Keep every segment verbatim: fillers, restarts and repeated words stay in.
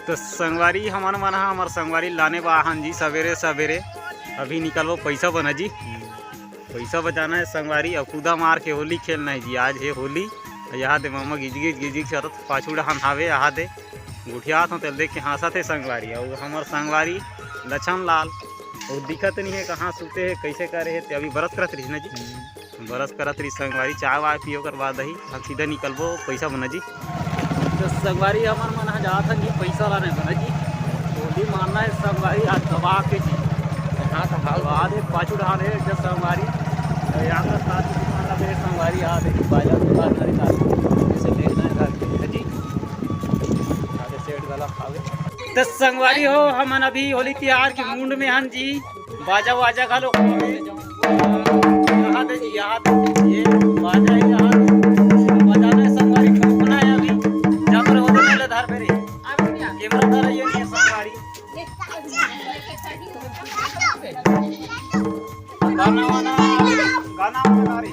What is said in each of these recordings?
तो संगवारी, हमन मन ह हमर संगवारी लाने बा हन जी सबेरे सबेरे। अभी निकलबो पैसा बना जी, पैसा बचाना है संगवारी, अउ कूदा मार के होली खेलना है जी। आज है होली। यहाँ दे मामा गिजगिज गिजगिज करत पाछू डहान हावे, यहाँ दे गुठियात हो तेल देख के हंसत है संगवारी। अउ हमर संगवारी लछन लाल, वो दिखत नहीं है कहाँ सुते है, कैसे करे है, ते अभी बरस करत रहिस ना जी। बरस करत रही संगवारी, चाय वाय पियो कर बाद ही हम सीधा निकलबो पैसा बना जी। तो संगवारी, हमन मन ह जात हन जी पैसा लाने बना जी। होली मानना है संगवारी, आज दबा के जी। हाँ, तो हाल बाद एक पाछू ढाल है जब संगवारी, तो यहाँ का साथ दुकान लगे है संगवारी, आज एक बाजार दुकान है, जैसे देखना है घर के जी। आगे सेठ गला खावे। तो संगवारी हो, हमन अभी होली तिहार के मूड में हन जी। बाजा वाजा घलो खावे। यहाँ दे जी, यहाँ दे। ये बाजा है, यहाँ दे। बजाना है संगवारी, ठोकना है अभी। जब रहो तो पहले धर मेरे। कैमरा धर, ये नहीं है संगवारी। गाना वाना, गाना वाना गा रे।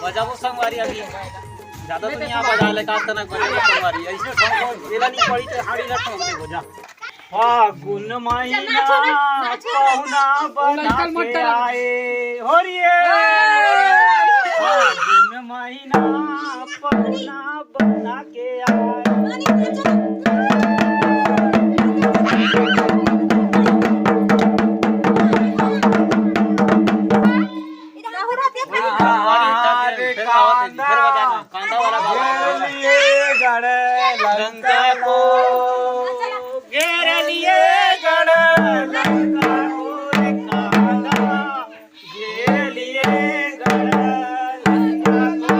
बजाबो संगवारी अभी। ज्यादा तो नहीं आ बजा ले, का तनक बजा संगवारी। ऐसे ठोक, एला नहीं पड़ी तो हाड़ी ना ठोक दे, बजा। फागुन महीना पहुना बना के आए, हो रे। फागुन महीना पहुना बना के आए। अरे कांदा, कांदा वाला बाबा। घेर लिए गढ़ लंका को, घेर लिए गढ़ लंका को, रे कांदा, घेर लिए गढ़ लंका को।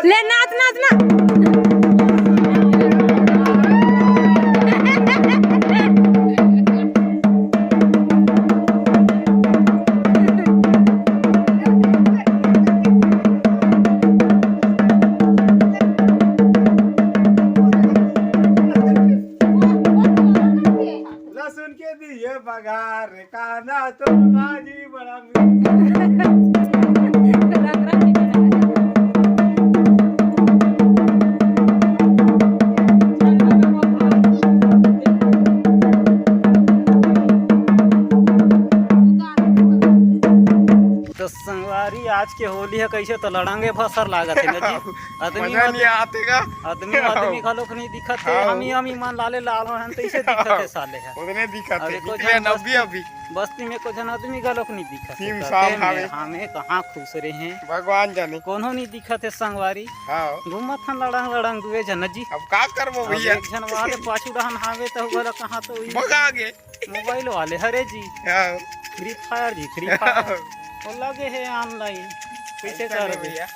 ले नाच, नाच, नाच। लहसुन के दिए बघार, कांदा तो भाजी बड़ा मीठ। तो संगवारी, आज के होली है कैसे तो लड़ांगे फसर लागत है ना जी। आदमी मजा नहीं आते का। आदमी, आदमी घलोक नहीं दिखत है। हाँ। हम ही, हम ही मान लाले लाल हन, तैसे दिखत है साले है। उतने दिखत है, अरे, को निकले झन नब्बे बस्ती, अभी। बस्ती में को झन आदमी घलोक नहीं दिखत है। तीन साल हवे। हमें कहाँ खुश रहे हैं। भगवान जाने। कोनो नहीं दिखत है संगवारी। हाँ। घूमत हन लड़ंग लड़ंग दुए झन जी। अब का करबो अब भैया? एक झन वाले पाछू डहन हावे तो वाला कहाँ तो ई भगा गे। मोबाइल वाले, हरे जी। हाँ। Free Fire जी, Free Fire। हाँ। वो लगे है online। कैसे ऐसा नहीं करबे? भैया।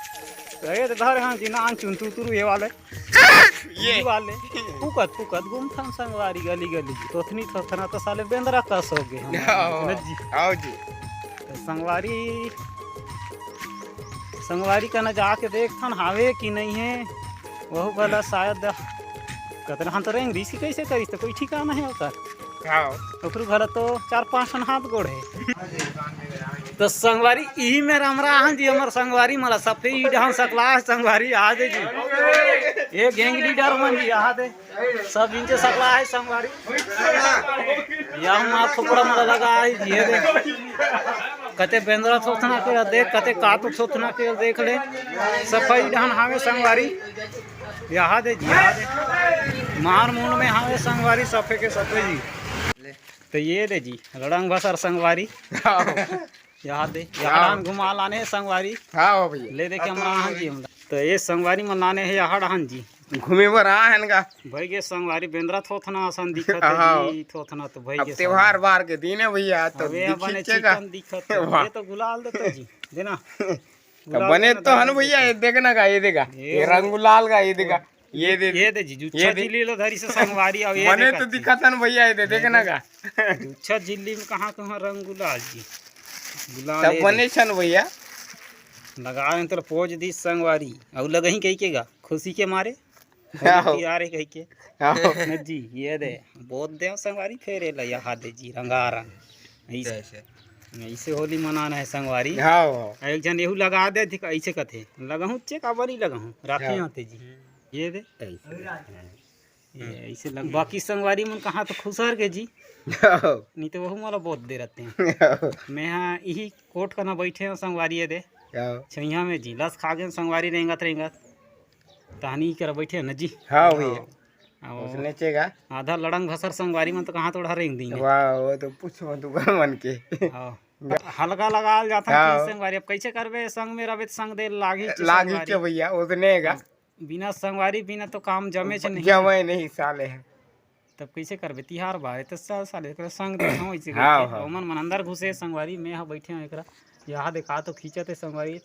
अरे तो धर हाँ जी, नान चुन तू, तू ये वाले। ये। ये वाले। फुकत, फुकत घूमथन संगवारी गली, गली। तोथनी थोथना तो साले बेंदरा कस हो गए हम। आओ। ना जी। आओ जी। तो संगवारी, संगवारी कना जाके देखथन हावे कि नहीं है। वहू गला शायद कतरा हम तो रेंग रही कैसे करिस, तो कोई ठिकाना है ओकर। हाँ। ओकरू घला तो चार पांच ठन हाथ गोड़ है। तो संगवारी, इही में रमरा हन जी, हमर संगवारी मला सफेद हन सकला है संगवारी, आ दे जी। ये gang leader मन जी, आ दे। सब इनके सकला है संगवारी। या हम आप थोपड़ा मला लगा है जी, ये दे। कते बेंदरा थोथना के देख, कते कातू थोथना के देख ले। सफेद हन हावे संगवारी। यहाँ दे जी, यहाँ दे। मार मुंड में हावे संगवारी, सफे के सफे जी। तो ये दे जी, लड़ंग भसर संगवारी। हाँ। यहाँ दे, हाँ। यहाँ घुमा लाने है संगवारी। हाँ हो भैया। ले दे के हम रहा जी हम। तो ये संगवारी मन लाने है यहाँ डहान जी। घूमे बर आ है ना। भाई के संगवारी बेंदरा थोथना असन दिखत है हाँ। जी, थोथना तो भाई अब के त्योहार संगवारी। बार के दिन है भैया, तो अबे दिखी अपने के का? चिकन दिखत है। वाह। ये तो गुलाल देता जी, देना। तो गुलाल बने देना तो हन दादा भैया, देता। ये देखना का, ये देखा, ये ये रंग गुलाल का, ये देखा। ये दे, ये दे जी, जुच्छा ये दे। झिल्ली लो धरी से संगवारी, अउ ये बने दे तो कथे। दिखत हन भैया, ये दे, देख ना गा। जुच्छा झिल्ली में कहाँ कहाँ रंग गुलाल जी, गुलाल तब ये बने दे। छन भैया। लगा रहे तो पोज दी संगवारी, अउ लगही कही के गा, खुशी के मारे। आओ। होली तिहार है कही के। आओ। न जी, ये दे, बहुत देव संगवारी फेरे ला, यहाँ दे जी, रंगारंग। ऐसे, ऐसे। ऐसे होली मनाना है संगवारी। आओ। एक झन एहू लगा दे, ठीक ऐसे कथे, लगहूँ चे काबर नहीं लगहूँ, राखे आओ। यहाँ ते जी। ये दे। ऐसे। ये ऐसे लग, बाकी संगवारी मन कहाँ तो खुसर के जी। आओ। नहीं तो वहू मोला बहुत दे रहते हैं। आओ। मैं हाँ यही कोट कना बैठे हूँ संगवारी, ये दे। आओ। छैया में जी, लस खा गए संगवारी, रेंगत रेंगत। तहनी कर बैठे न जी। हाँ भैया। हाँ। उसने चेगा। आधा लड़ंग भसर संगवारी मन तो कहाँ तो ओढ़ा रेंग दीन। वाह, वो तो पूछो मत ऊपर मन के। हाँ। हल्का लगाल जाता है हाँ। कि संगवारी, अब कैसे करबे, संग में रबे तो संग दे लागी चे लागी संगवारी। के भैया, उसने गा। बिना संगवारी बिना तो काम जमे च नहीं। जमे नहीं साले है। तब कैसे करबे? तिहार बार है, तो सा-, साले एकरा संग दे, हाँ, ऐसे हाँ, करके। हाँ। ओमन मन अंदर घुसे, संगवारी, मैं हा बैठे हूँ एकरा। यहाँ देखा तो खींचत है संगवारी।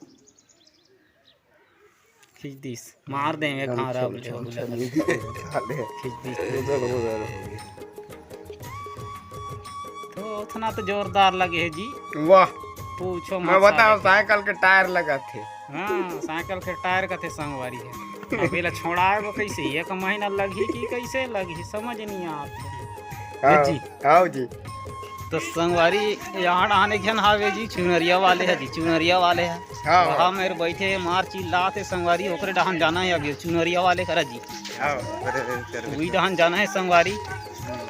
खींच दिस, मार दे मैं कहाँ रब ले। खींच दिस। तो उतना तो जोरदार लगे है जी। वाह। पूछो मत मैं बताओ, साले। साइकिल के टायर लगा थे। हाँ, साइकिल के टायर का थे संगवारी है। अब एला छोड़ाए वो कैसे? एक महीना लगही कि कैसे लगही, समझ नहीं आत। हाँ, जी। हाँ जी। तो संगवारी, यहाँ आने घन हावे जी, चुनरिया वाले है जी, चुनरिया वाले है। हाँ। वहाँ मेरे बैठे मार चिल्लाते संगवारी, ओकरे डहान जाना है अभी, चुनरिया वाले करा जी। हाँ, बड़े, बड़े, बड़े। वही डहान जाना है संगवारी।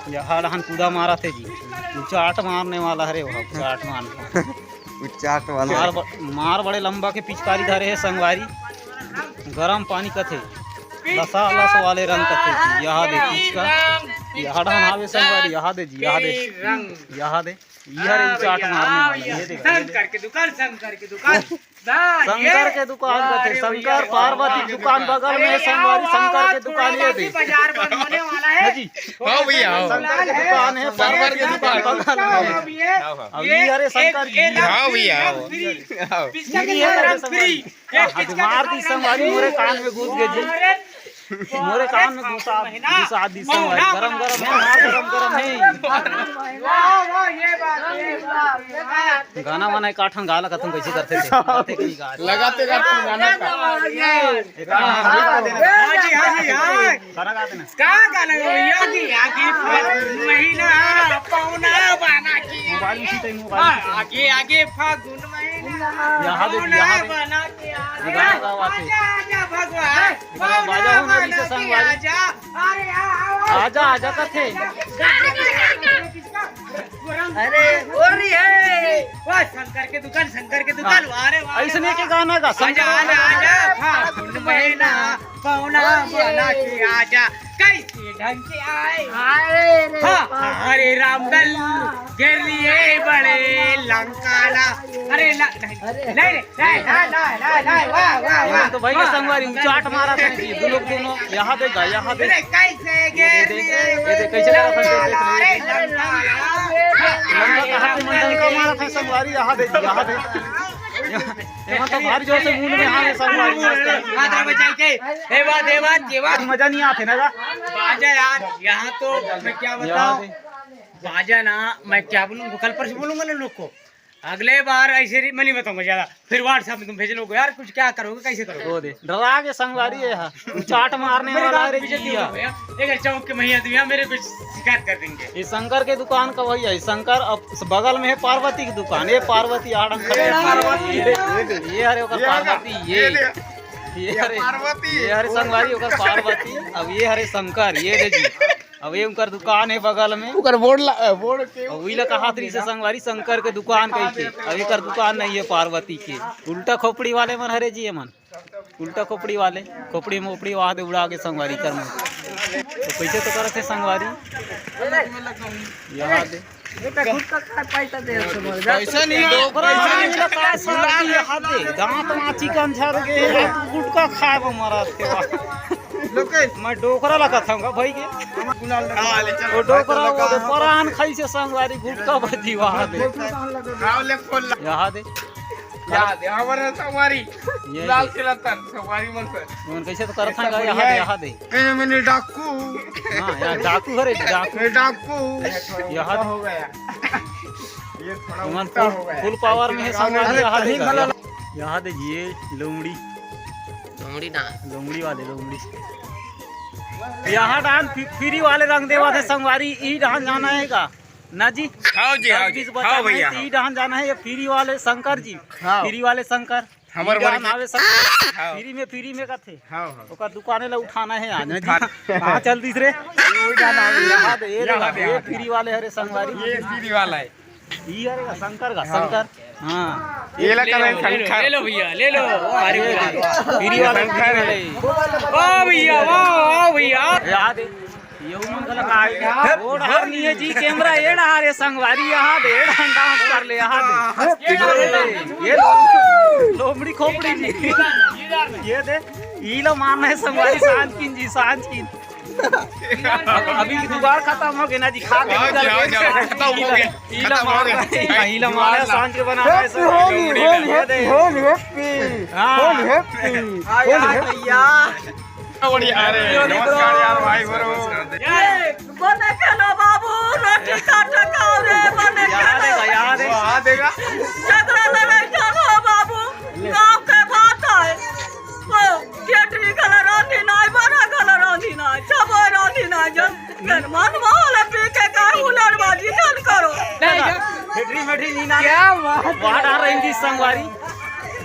यहाँ डहान कूदा मारा थे जी। उचाट मारने वाला, अरे वहाँ उचाट मारने वाला। उचाट वाला। मार ब-, मार बड़े लंबा के पिचकारी धरे है संगवारी। गरम पानी कथे। लसा लस वाले रंग कथे जी। यहाँ दे पिचका। यहाँ डहान हावे संगवारी, यहाँ दे जी, यहाँ दे। यहाँ दे। ये रे उचाट मारने वाला, ये देख। शंकर के दुकान, शंकर के दुकान। शंकर के दुकान कथे, शंकर पार्वती के दुकान बगल में है संगवारी, शंकर के दुकान ये दे। बाजार बंद होने वाला है। हाँ जी। हाँ भैया, हाँ। शंकर के दुकान है, पार्वती के दुकान बगल में है। अब ये, अरे शंकर जी। हाँ भैया, हाँ। पिचका के साथ रंग free। ये आज मार दी संगवारी, मोरे कान में घुस गए जी। मोरे कान में घुसा, घुसा दी संगवारी। गरम गरम है, मार गरम गरम है। वाह, वाह, ये बात, ये बात, ये बात। गाना वाना एक आठन गा ला, कथम कैसे करते थे। लगाते गाते गाना का। हाँ जी, हाँ जी, हाँ। गाना गाते ना। का गाना गा भैया? आगे, आगे फागुन महीना, पौना बना के। मोबाइल में सीते, मोबाइल में सीते। आगे, आगे फागुन महीना, यहाँ दे, पौना यहाँ दे। बना के आ। ये गाना गावा थे। आजा, आजा भगवान, बाजा हो ना, पीछे संगवारी। आजा, अरे, आ, आ, आ। आजा, आजा कथे। अरे, हो रही है। वाह, शंकर के दुकान, शंकर के दुकान, हाँ। वाह रे, वाह रे, ऐसने के वाह। गाना गा, आजा, शंकर आजा, आजा, फागुन महीना, पौना बना के आजा, कैसे ढंग से आए। अरे रे हाँ, बाप रे। अरे रामदल, गिर लिए बड़े लंकाला। अरे ना, नहीं, अरे। नहीं, नहीं। नहीं, नहीं, नहीं, नहीं, वाह, वाह, वाह। तो भाई के संगवारी उचाट मारा था जी, दोनों, दोनों, यहाँ दे गा, यहाँ दे। अरे कैसे ये दे, ये दे, कैसे करा था, देख ले। लंका कहाँ पे मंडन का मारा था संगवारी, यहाँ दे, यहाँ दे। ये तो भारी जोर से मुंड में हाँ, ये संगवारी मस्त है। हाथ रे बचाई के, ए बात, ए बात, ये बात। मजा नहीं आते ना का? बाजा यार, यहाँ तो मैं क्या यहाँ बताऊँ? दे। बाजा ना, मैं क्या बोलूँ, कल परसों बोलूँगा ना लोग को। अगले बार ऐसे री-, मैं नहीं बताऊंगा ज्यादा, फिर WhatsApp में तुम भेज लोगे यार, कुछ क्या करोगे, कैसे करोगे? वो दे, डरा के संगवारी है, हाँ। उचाट मारने वाला है रे जी, हाँ। एक चौक के मैया दुनिया मेरे कुछ शिकायत कर देंगे। ये शंकर के दुकान का वही है, शंकर अब बगल में है पार्वती की दुकान, ये पार्वती आड़म खड़े हैं। पार्वती है। ये हरे ओकर ये पार्वती, ये। ये दे। ये ये हरे, पार्वती। ये हरे संगवारी ओकर पार्वती, अब ये हरे शंकर, ये दे जी। अब ये उनकर दुकान है बगल में। ओकर बोर्ड ला, अ, बोर्ड के और वही ला कहा थी से संगवारी शंकर के दुकान कही के। अब एकर दुकान नहीं है पार्वती के। उल्टा खोपड़ी वाले मन हरे जी, ये मन उल्टा खोपड़ी वाले, खोपड़ी मोपड़ी वहां दे उड़ा के संगवारी कर मन। तो कैसे तो करत है संगवारी? यहाँ दे। बेटा, गुटखा खाए पैसा दे, सुबह। पैसा नहीं है, डोकरा पैसा नहीं है। का साथी यहाँ दे, दांत माची कम झड़ गए, तू गुटखा खाए वो मरा के। लोकेश। मैं डोकरा ला कथंगा भाई के। हाँ, ले चल। वो डोकरा, वो तो परान खाई से संगवारी गुटखा बजी वहाँ दे। हाँ, ले खोल ला। यहाँ दे। याद है, हमारे संगवारी। ये लाल दे। किला तन, संगवारी मन से। मन कैसे तो करत ऐसा हन, बढ़िया यहाँ दे, है। यहाँ दे। मैंने, मैंने डाकू। हाँ, यहाँ डाकू हरे, डाकू। मैं डाकू। यहाँ हो गया। ये थोड़ा उल्टा हो गया। फुल पावर में है, संगवारी, अरे, यहाँ दे। यहाँ दे जी, ये लोमड़ी। लोमड़ी ना। लोमड़ी वाले, लोमड़ी। यहाँ डान फ्री वाले रंग देवा थे, संगवारी, ई डान जाना है का? ना जी? हाँ जी, हाँ जी। हाँ भैया, हाँ। ई डहान जाना है, ये फ्री वाले शंकर जी। हाँ। फ्री वाले शंकर। हमर ई डहान आवे शंकर। हाँ। फ्री में, फ्री में कथे। हाँ, हाँ। ओकर दुकाने ला उठाना है आज, ना जी? हाँ, चल दिस रे। ये डहान आवे। यहाँ दे, ये यहाँ दे, ये यहाँ दे। फ्री वाले हरे संगवारी। ये फ्री वाला है। ई हरे का शंकर का, हाँ। शंकर। हाँ। ये ला ले लो, ले लो, ले लो भैया, ले लो। अरे ये भैया। फ्री वाला शंकर है। वाह भैया, वाह, वाह भैया। यहाँ दे। ये उमन गलत आ गया। वो डहार नहीं है जी, कैमरा ये डहार है संगवारी, यहाँ दे, डांस कर ले, यहाँ दे। ये लो-, लोमड़ी खोपड़ी जी। ये दे, ई लो मारना है संगवारी, सांझ किन जी, सांझ किन। अब, अभी की जुगाड़ खत्म हो गया ना जी, खा के हाँ जी, निकल हाँ जी, गए। खत्म हो गया, ई लो खत्म हो मारना गया। है, ई लो मारना है, सांझ के बनाना है हैप्पी सब। होली, होली, ये दे। हैप्पी होली, हैप्पी हाँ। Holi, happy Holi, happy. बढ़िया। अरे, नमस्कार यार, भाई बरो। बने के लो बाबू, रोटी काट खाओ रे, बने के लो। यहाँ देगा, यहाँ देगा। झगड़ा लड़ाई चलो बाबू, गाँव के बात है। ओ, केटरी गला रांधी नाय, बड़ा गला रांधी नाय, सब रांधी नाय, जब मन माल पी के का हुलड़बाजी चल करो। नहीं, ठेठरी मेठरी नी ना। क्या बात है? वाह, आ रही थी संगवारी।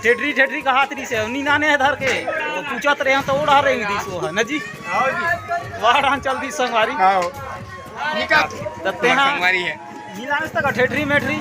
ठेठरी, ठेठरी कहात रहिस हे, नी नाने हे धर के। तो पूछत रहे तो ओढ़ा रही दिस वो है, न जी? आओ जी। वाह, डांस चल दिस संगवारी। आओ। निकाल। तब तेहा संगवारी है। नी नाने तक ठेठरी मेठरी।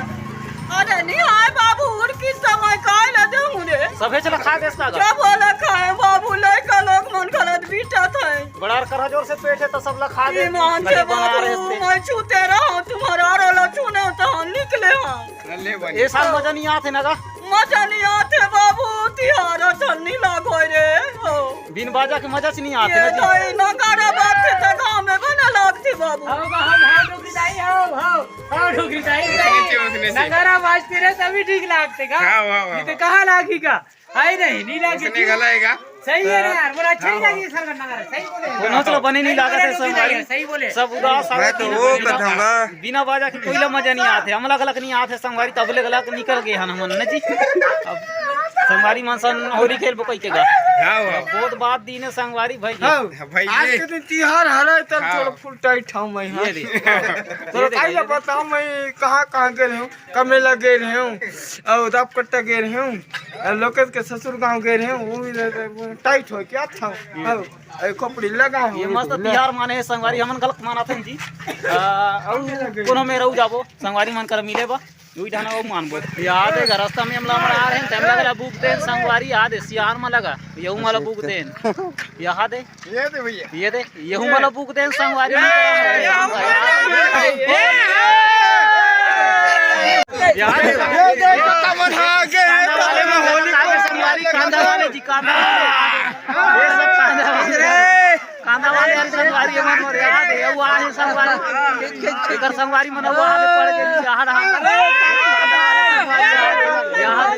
अरे नी आय बाबू, उड़की समय काय ला देहूं रे? सभे चला खा देस का? क्या बोला खाए बाबू, लइका लोग मन गलत बीटत है। बड़ा कर जोर से पेट है तो सब ला खा दे। ईमान से भले बना रहे बाबू, थे। मैं छूते रहा, तुम्हारा रोला छूने तो निकले हम। अल्ले बनी। ए साल मजा नहीं आथे ना गा? मजा नहीं आथे बाबू, तिहार असन नहीं लागो रे। हो। बिन बाजा के मजा च नहीं आथे ये ना जी। तो नगारा बाजथे तो गाँव में बना लागथे बाबू। हो, हो, हो, डोकरी दाई, हो, हो, हो, डोकरी दाई, दाई। नगारा बाजथे रे तभी ठीक लागथे गा। हाँ, हाँ, हाँ। नहीं तो कहाँ लागी गा? आई नहीं, नहीं लागे। उसने गला है का? सही है ना यार, बोला अच्छा ही हाँ। लगे सर का नगर, सही बोले। कोनो चलो बने नहीं लागत है सब भाई। सही बोले। सब उदास मैं तो आदमी वो ना। कथंगा। बिना बाजा के कोई ला मजा नहीं आथे, हमला गलक नहीं आथे, संगवारी तबले गलक निकल गए हन हमन न जी। अब संगवारी मन सन होरी खेल बकई के गा। हाँ, हाँ। बहुत बात दीन है संगवारी भाई। हाँ। हाँ, भाई आज ये। के दिन तिहार हरे तब हाँ। थोड़ा फुल टाइट हूँ मैं, हाँ। ये दे। थोड़ा ये दे, काहे ये दे। बताऊँ मैं कहाँ, कहाँ गए हूँ। कमेला गे रहेंव अउ दापकट्टा गे रहेंव अउ लोकेश के ससुर गांव गे रहेंव, वो भी टाइट हो क्या था। अउ ए खोपड़ी लगा हो ये मस्त तिहार माने हे संगवारी, हमन गलत मानत हन जी। आ, अउ कोनो मेर अउ जाबो संगवारी मन कर मिले बा, उही ठाना अउ मानबो। याद हे गा, रास्ता में हमला हमला आ रहे हैं, टाइम लगा बुक देन संगवारी, याद हे सियार मा लगा, यहू माला बुक देन। याद हे ये दे भैया। ये दे, ये हूँ मतलब बुक देन संगवारी ये, नहीं करा ये, है। ये, यार, ये, ये, ये, ये, कांदा वाले में होली को संगवारी, कांदा वाले जी, कांदा वाले। ये सब कांदा वाले। कांदा वाले यार संगवारी, ये मन याद है, वो आहे संगवारी। एकर संगवारी मन वो आगे पड़ गई, यहाँ रहा। यहाँ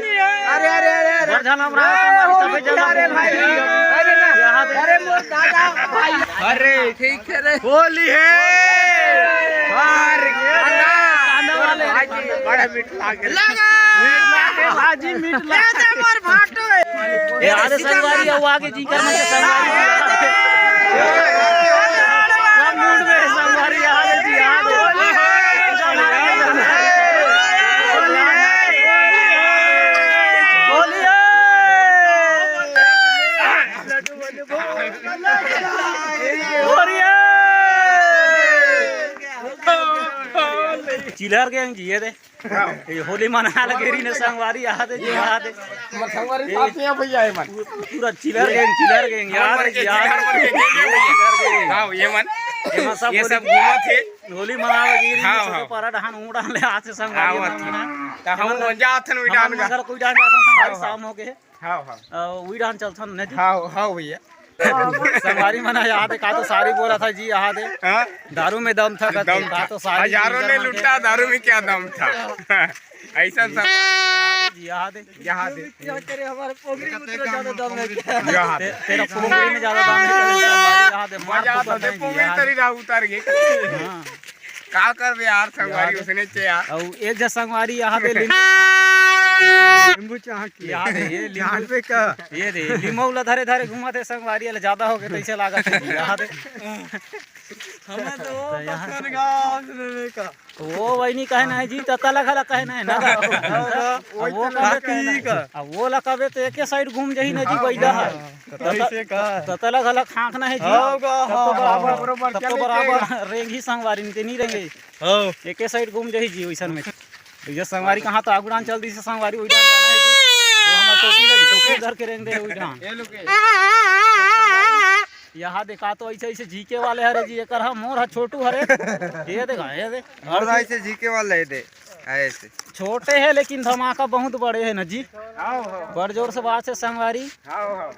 अरे, अरे, अरे, अरे। बरझन हम रहा, ए, संगवारी, होली सफेद जंगा अरे भाई। अरे ना। यहाँ दे। अरे मोर दादा भाई। अरे, ठीक है रे। होली है। अरे, कांदा वाले। भाजी, बड़ा मीठ लागे। लगा। मीठ लागे, भाजी मीठ लागे। ये तो मोर भाटो है। ये अरे, सीधा संगवारी, लागा। वो आगे जी कर मत संगवारी। सब मूड में संगवारी, यहाँ दे जी, यहाँ दे। होली है। चिल्हर गैंग जी, ये दे। ये होली मना लगे रही ने संगवारी, यहाँ दे जी, यहाँ दे। संगवारी साथी है भैया, ये मन। पूरा चिल्हर गैंग, चिल्हर गैंग, यहाँ दे जी, यहाँ दे। हाँ, ये मन। ये मन सब ये होली सब घूमत है। होली मनावे गे रही, हाँ, छोटे हाँ। पारा डहान, ऊ डहान ले आथे संगवारी हाँ, मन हाँ। ना। त हम एमन वन जाथन, उई हमन डहान का। मगर कोई डहान जाथन, संगवारी हाँ, हाँ। शाम हो गे। हाँ, हाँ। अ, उई डहान चलथन, नहीं जी? हाँ, हाँ, भैया। संगवारी मन याद है, का तो सारी बोला था जी, याद है। हाँ? दारू में दम था, दम का था। तो सारी हजारों ने लूटा, दारू में क्या दम था? ऐसा सब। यहाँ दे। यहाँ दे। क्या करे, हमारे पोगरी में उतना ज्यादा दम है क्या? यहाँ दे। ते-, तेरा पोगरी में ज्यादा दम है क्या? यहाँ दे, मार मजा तो आता है, नहीं पोगरी यहाँ। तरी रहा उतर गए। हाँ। का करबे यार, संगवारी यहाँ दे। उसने चे यार। अउ एक झन संगवारी यहाँ दे, नींबू चाह के। यहाँ दे, ये नींबू। चाह पे का? ये दे, नींबू ला धरे धरे घूमत हे संगवारी, ले ज्यादा हो गए, तैसे लागत हे जी, यहाँ दे। हमें तो वो तो यहाँ पसंद गाँव से लेने का। वो वही नहीं कहना है जी, ततला घला कहना है ना। हाँ, हाँ, वही वो तो कहना है। अब वो ला कबे तो एके side घूम जाही ना जी, हाँ, बैला हाँ, है। हाँ। तत-, कैसे का? ततला घला खांकना है जी। हाँ, हाँ, तब तो हाँ, बराबर, हाँ, बरोबर तब तो चले बराबर थे। रेंगी संगवारी, नहीं ते नहीं रेंगे। हाँ। एके side घूम जाही जी, वैसन में। ये संगवारी कहाँ तो आगू डान चल दी से संगवारी, वही डान जाना है जी। वो हमार टोपी लगी, टोपी उधर के रेंग दे, वही डान। ये लो के। यहाँ देखा तो ऐसे, ऐसे झीके वाले हरे जी, एकर हा मोर हा छोटू हरे। ये देखा, ये देख। और भाई से झीके वाला है दे, ऐसे। छोटे है लेकिन धमाका बहुत बड़े है ना जी। हाँ, हाँ। बड़ जोर से बात है संगवारी। हाँ, हाँ।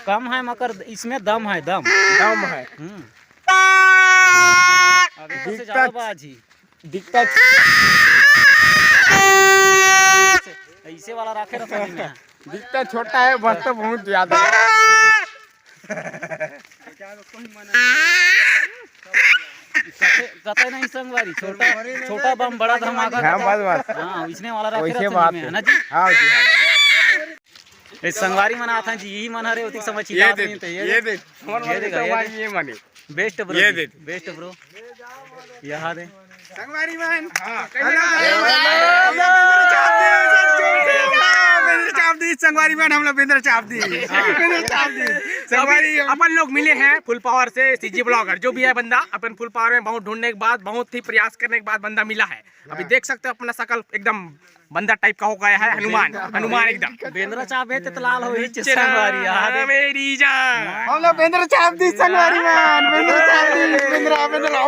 कम है मगर इसमें दम है, दम। दम है। हम्म। अब एक से दिक्कत। ज्यादा बाजी। दिखता ऐसे वाला रखे रहता नहीं है। दिखता छोटा है, बस तो बहुत ज्यादा है। कते, कते नहीं संगवारी, छोटा, छोटा बम बड़ा धमाका। हाँ, बस, बस। हाँ, इसने वाला रखे वैसे रहता बात नहीं है है। ना जी? हाँ जी, हाँ। ए, संगवारी मन आथन जी, यही मन हरे, ओतिक समझ ये चिल्लात दे, नहीं थे, ये ये दे। दे, हमर ये मन दे, संगवारी ये दे। ये मने। Best bro ये जी, दे। Best bro। यहाँ दे। संगवारी मन। हाँ, hello, hello, hello। बेंद्रा चाप दी, संगवारी मन, हम लोग बेंद्रा चाप दी। बेंद्रा चाप दी। संगवारी अभी अपन लोग मिले हैं full power से CG blogger, जो भी है बंदा, अपन full power में बहुत ढूंढने के बाद, बहुत ही प्रयास करने के बाद बंदा मिला है। अभी हाँ। देख सकते हो अपना शकल एकदम बंदर type का हो गया है, हनुमान, हनुमान एकदम। बेंद्रा चाप है तो लाल हो ही नीचे संगवारी, रहा यार। मेरी जान। हम लोग बेंद्रा चाप दी संगवारी मन, बेंद्रा चाप दी, बेंद्रा, बेंद्रा।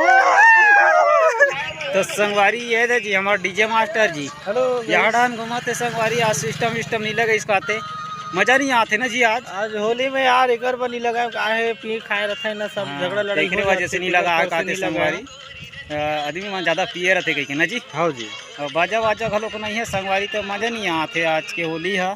तो संगवारी ये दे जी, हमार DJ master जी। Hello, यहाँ डान घुमाते संगवारी, आज system विस्टम नहीं लगे इसका आते। मजा नहीं आते ना जी आज। आज होली में यार एकर बर नहीं लगा, काहे पी खाए रहते हैं ना सब, हाँ, झगड़ा लड़ाई तो एकरे हो वजह जाते से नहीं हैं, लगा, एकर से काते नहीं लगा। संगवारी। अ, आदमी मन ज्यादा पिए रथे कहिके ना जी? हाँ जी। अउ बाजा वाजा घलो को नहीं है संगवारी, तो मजा नहीं आथे आज के होली हा।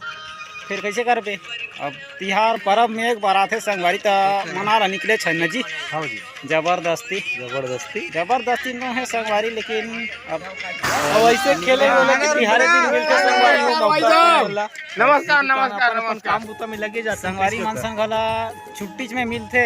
फिर कैसे करबे? अब तिहार परब में एक बार आथे संगवारी, त मना ला निकले छन ना जी। हाँ जी। जबरदस्ती। जबरदस्ती। जबरदस्ती नो है संगवारी, लेकिन अब अब ऐसे खेले वाला के तिहारे दिन मिलते संगवारी हो, मौका मिलला। नमस्कार, नमस्कार, अपन, अपन नमस्कार। काम बुता में लगे जाते हैं संगवारी मन संग घला छुट्टी में मिलते।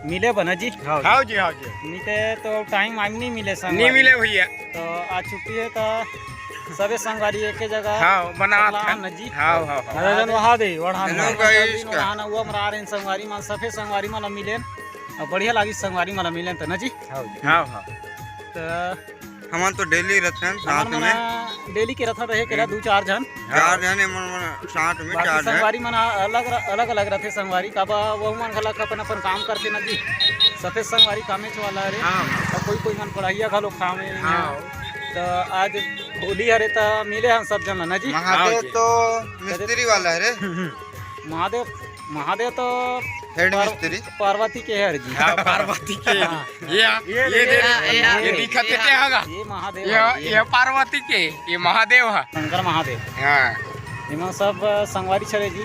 मिले बना जी। हाँ। हाँ जी, हाँ जी। नहीं ते तो time वाइम नहीं मिले संगवारी। नहीं मिले भैया। तो आज छुट्टी है तो सबे संगवारी एक ही जगह हाँ, बना सकला था। ना जी। हाँ, हाँ, हाँ। अरे जन वहाँ दे, वहाँ ना। ना, भाई, इसका। वहाँ ना, वो हमरा आ रहे हैं संगवारी मन, सफे संगवारी मन मिले। और बढ़िया लागी संगवारी मन मिले तो ना जी। हाँ जी। हाँ, हाँ। तो हमन तो daily रहथन साथ हमन में। मना daily के रहथन, रहे के रहा दू चार झन। चार झन हमन, हमन साथ में बाकी चार झन। संगवारी मन अलग र-, अलग अलग रहथे संगवारी, काबर वहू मन घलक अपन अपन काम करथे ना जी। सफेद संगवारी कामेच वाला हरे। हाँ। त कोई कोई मन पढ़ाइया घलो खावे। हाँ। त आज होली हरे त मिले हन सब झन ना जी। महादेव हाँ जी। तो मिस्त्री वाला हरे। महादेव, महादेव तो हेड पार-, मिस्त्री। पार्वती के हर जी। हाँ, पार्वती के। हाँ। ये, ये ये दे, ये, ये ये दिखत ये, हे, ये महादेव ये, है, ये। ये पार्वती के, ये महादेव है। शंकर महादेव। हाँ। एमा सब संगवारी छरे जी,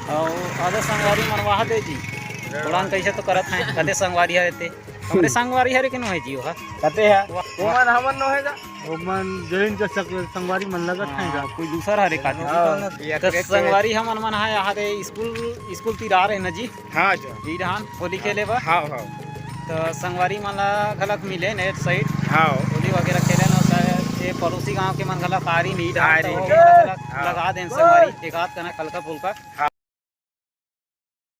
अउ आधा संगवारी मन वहा दे जी। उड़ान कैसे तो करत हैं, कते संगवारी हरे ते। हमरे संगवारी हरे के नो है जी, ओहा। कते है? वाह। ओमन हमन नो है गा। ओमन जैन के सक-, संगवारी मन लगत हैं गा। हाँ, कोई दूसर हरे का जी। हाँ। तो संगवारी हमन मन हा यहाँ दे स्कूल, स्कूल तीर आ रहे ना जी। हाँ जी। ई डहान होली खेले बर। हाँ, हाँ। तो संगवारी मन ला घलक मिले नेट साइड। हाँ। होली वगैरह खेले न, तो ये पड़ोसी गांव के मन घलक आ रही नहीं डहान, आ रही। तो वो मन घलक हाँ। लगा देन संगवारी, एक आध कना हल्का फुल्का। हाँ।